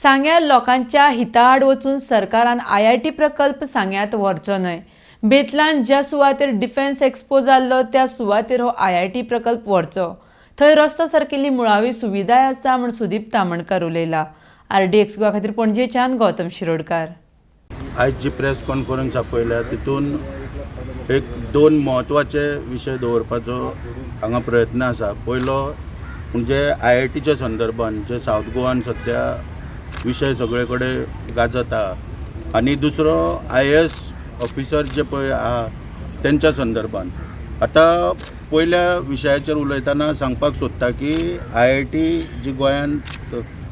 सांग्यार लोकांच्या हिता आड वचून सरकारान आयआयटी प्रकल्प सांग्यांत व्हरचो न्हय. बेतलान ज्या सुवातेर डिफेन्स एक्स्पो जाल्लो त्या सुवातेर हो आयआयटी प्रकल्प व्हरचो. थंय रस्तो सारकिल्ली मुळावी सुविधाय आसा म्हूण सुदीप तामणकार उलयला. आरडीएक्स गोवा खातीर पणजेच्यान गौतम शिरोडकार. आयज जी प्रेस कॉन्फरन्स आपयल्या तितून एक दोन म्हत्वाचे विशय दवरपाचो हांगा प्रयत्न आसा. पयलो म्हणजे आयआयटीच्या संदर्भान जे सावथ गोवान सद्या विशय सगळे कडेन गाजत आहा आनी दुसरो आयएएस ऑफिसर जे पळय आहा तेंच्या संदर्भान. आतां पयल्या विशयाचेर उलयतना सांगपाक सोदता की आयआयटी जी गोंयान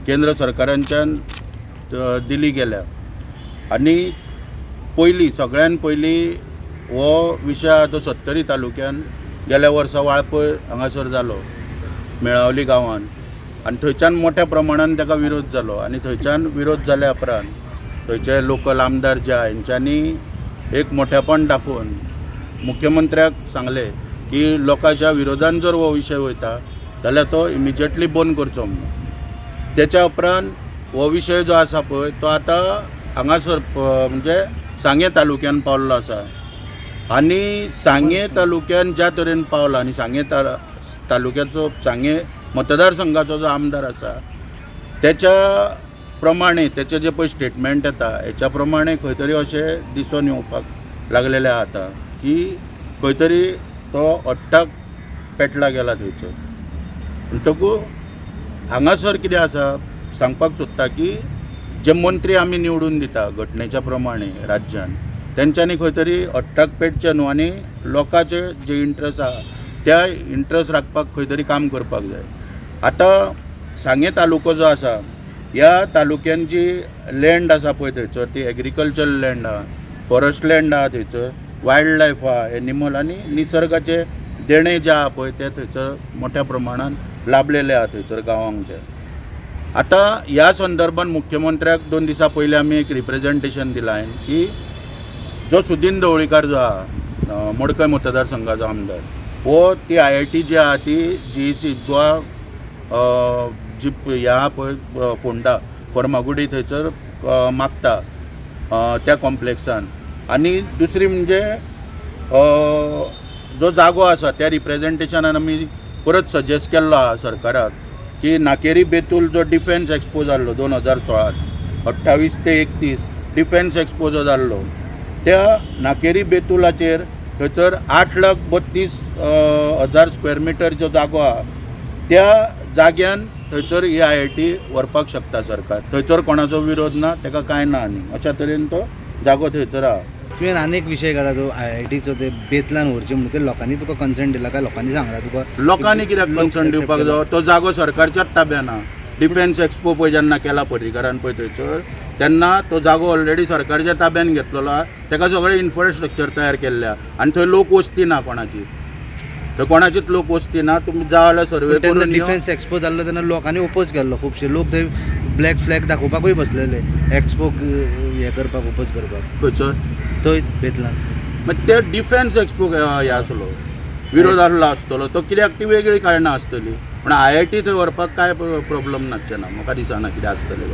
केंद्र सरकारांच्यान दिली गेल्या आनी पयलीं सगळ्यान पयलीं हो विशय आहा तो सत्तरी तालुक्यान गेल्या वर्सा वाळपय हांगासर जालो, मेळावली गांवान, आनी थंयच्यान मोठ्या प्रमाणान ताका विरोध जालो आनी थंयच्यान विरोध जाल्या उपरांत थंयचे लोकल आमदार जे आहा हेंच्यांनी एक मोठेपण दाखोवन मुख्यमंत्र्याक सांगलें की लोकांच्या विरोधान जर हो विशय वयता जाल्यार तो इमिजिएटली बंद करचो म्हणून. तेच्या उपरांत हो विशय जो आसा पळय तो आतां हांगासर म्हणजे सांगें तालुक्यान पावल्लो आसा आनी सांगें तालुक्यान ज्या तरेन पावला आनी सांगें तालुक्याचो सांगें मतदारसंघाचो जो आमदार आसा तेच्या प्रमाणे तेचे जे पळय स्टेटमेंट येता हेच्या प्रमाणे खंय तरी अशें दिसून येवपाक लागलेलें आहा आतां की खंय तरी तो अट्टाक पेटला गेला थंयसर. म्हणटकूच हांगासर कितें आसा सांगपाक सोदता की जे मंत्री आमी निवडून दिता घटनेच्या प्रमाणे राज्यान तेंच्यांनी खंय तरी हट्टाक पेटचें न्हू आनी लोकांचे जे इंट्रस्ट आहा त्या इंट्रस्ट राखपाक खंय तरी काम करपाक जाय. आतां सांगें तालुको जो आसा ह्या तालुक्यान जी लँड आसा पळय थंयसर ती एग्रीकल्चर लँड आहा, फॉरेस्ट लँड आहा, थंयसर वायल्ड लायफ आहा, एनिमल आनी निसर्गाचें देणें जें आहा पळय तें थंयसर मोठ्या प्रमाणान लाभलेलें आहा थंयसर गांवांक तें. आतां ह्या संदर्भान मुख्यमंत्र्याक 2 दिसां पयलीं आमी एक रिप्रेजेंटेशन दिलां की जो सुदीन ढवळीकार जो आहा मडकय मतदारसंघाचो आमदार हो ती आयआयटी जी आहा ती जीईसी गोवा जी ह्या पळय फोंडा फर्मागुडी थंयसर मागता त्या कॉम्प्लेक्सान. आनी दुसरी म्हणजे जो जागो आसा त्या रिप्रेजेंटेशनान आमी परत सजेस्ट केल्लो आहा सरकाराक की नाकेरी बेतूल जो डिफेन्स एक्सपो जाल्लो 2016 28 ते 31 डिफेन्स एक्सपो जो जाल्लो त्या नाकेरी बेतुलाचेर थंयसर 8,32,000 स्क्वेअर मिटर जो जागो आहा त्या जाग्यान थंयसर ही आयआयटी व्हरपाक शकता सरकार. थंयसर कोणाचो विरोध ना, ताका कांय ना आनी अशा तरेन तो जागो थंयसर आहा. तुवें आनी एक विशय काडला तो आयआयटीचो ते बेतलान व्हरचे म्हणून ते लोकांनी तुका कन्सर्न दिला काय लोकांनी सांगला तुका? लोकांनी कित्याक कन्सर्न दिवपाक जावो? तो जागो सरकारच्याच ताब्यान आहा. डिफेन्स एक्सपो पळय जेन्ना केला पर्रीकारान पळय थंयसर तेन्ना तो जागो ऑलरेडी सरकारच्या ताब्यान घेतलेलो आहा. ताका सगळें इन्फ्रास्ट्रक्चर तयार केल्लें आहा आनी थंय लोक वस्ती ना कोणाची, थंय कोणाचीच लोक वस्ती ना. तुमी जाय जाल्यार सर्वे करून डिफेन्स एक्सपो जाल्लो तेन्ना लोकांनी ओपोज केल्लो, खुबशे लोक थंय ब्लॅक फ्लॅग दाखोवपाकूय बसलेले एक्सपोक हें करपाक, ओपोज करपाक. खंयसर? थंय बेतलान. मागीर ते डिफेन्स एक्सपो हे आसलो विरोध आसलो आसतलो तो कित्याक ती वेगळी कारणां आसतली, पूण आयआयटी थंय व्हरपाक कांय प्रोब्लम नासचें ना, म्हाका दिसना कितें आसतलें.